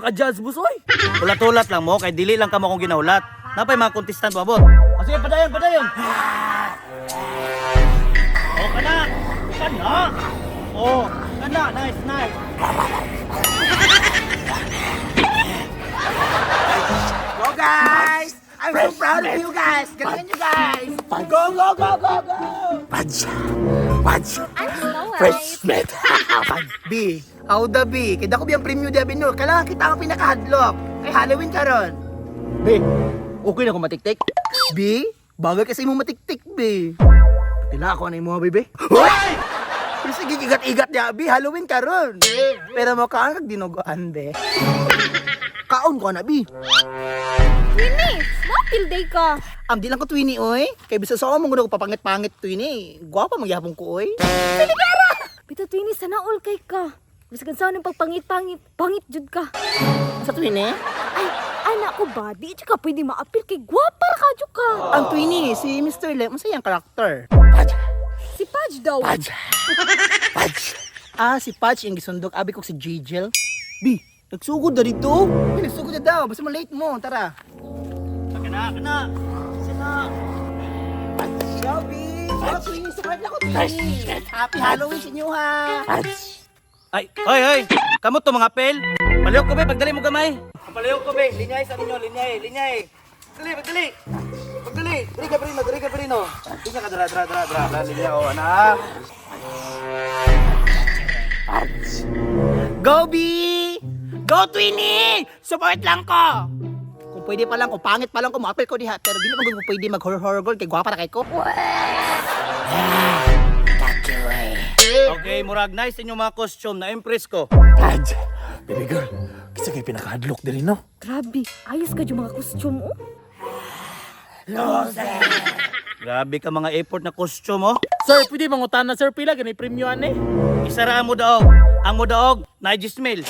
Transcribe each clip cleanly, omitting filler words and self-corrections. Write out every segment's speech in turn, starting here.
ka-judge, boss, oy. Ulat-ulat lang mo kay dili lang kamo kung ginahulat. Napay mga contestant pabot. O sige, padayon, padayon. O kana. Kana. O, kana, nice, nice. Go guys! I'm so proud of you guys! Galingan nyo guys! Go, go, go, go, go! Pudge! Pudge! I'm Snow White. Fresh meat! B, how the B? Kaya ko biyang premium di abinur. Kailangan kita ang pinakahadlok. Kay Halloween karon. B, okay na ko matiktik. B, bagay kasi mo matiktik, B. Patila ako na imo, bebe. Hoy! Pero sige, igat-igat niya, B. Halloween karon. Pero mo kaan kag dinuguan, be. Kaon ko na, B. Twinny, mapil day ka. Am di lang ko twini, oy. Kay bisa sa among ko papangit-pangit twini. Gwapa magyapon ko, oy. Bitaw Twinny, sana all kay ka. Bisag sa ng pagpangit-pangit, pangit jud ka. Sa twini? Ay, anak ko ba, di jud ka pwede maapil kay gwapa ra ka jud ka. Ang twini, si Mr. Lem, unsa iyang karakter? Pudge! Si Pudge daw. Pudge! Pudge! Ah, si Patch yung gisundok. Abi ko si Jijel. B, nagsugod na dito. Uy, nagsugod na daw. Basta malate mo. Tara. Kana, kana. Sina. Shopee! Shopee! Support na ko, Twini! Happy Halloween sa inyo, ha! Pudge! Ay, hoy, hoy. Kamo to mga pel. Palihog ko be, pagdali mo gamay. Palihog ko be, linyay sa ninyo, linyay, linyay. Dali, pagdali. Pagdali. Dali ka prino, dali ka prino. Linya ka dra dra dra dra. Dra linya o ana. Go, B! Go, Twini! Support lang ko! Kung pwede pa lang, kung pangit pa lang, kung maapil ko diha. Pero di naman kung pwede mag-horror horror kay gwapa na kay ko. Okay, murag nice inyong mga costume na impress ko. Pudge! Baby girl, kasi kay pinakahadlok diri no? Grabe, ayos ka jud mga costume oh. Grabe ka mga effort na costume oh. Sir, pwede mangutan na, sir, pila gani premyo ane. Isara mo daog. Ang mo daog, Nigel Smell.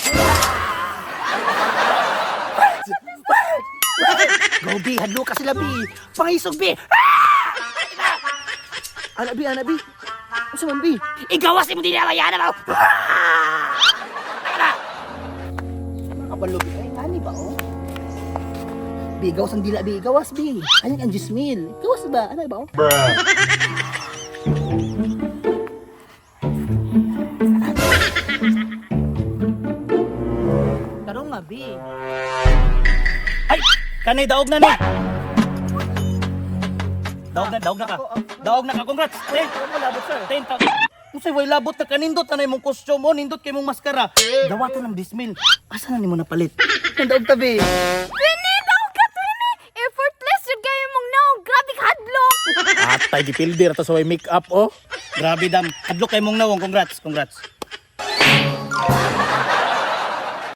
Go, B! Hadlo ka sila, B! Pangisog, B! Ah! Ana, B! Ana, B! Unsa man, B? Igawas mo din na yana ba? Ah! Kabalo, B. Ay, ngani ba, oh? B, gawas ang dila, B. Gawas, B. Ayan ang Jismil. Gawas ba? Ano ba, oh? Tarong nga, B. Ay, kanay daog na ni. Daog na, daog na ka. Daog na ka. Congrats. Ten. Labot, sir. 10,000. Unsay way labot na kanindot anay mong costume mo, nindot kay mong maskara. Dawatan ng dismil. Asa na nimo napalit? Ang daog tabi. Twinny, daw ka Twinny. Effortless jud kayo mong naong. Grabe ka hadlok. Atay, gipildir ta sa way make up, oh. Grabe dam. Hadlok kay mong nawong. Congrats, congrats.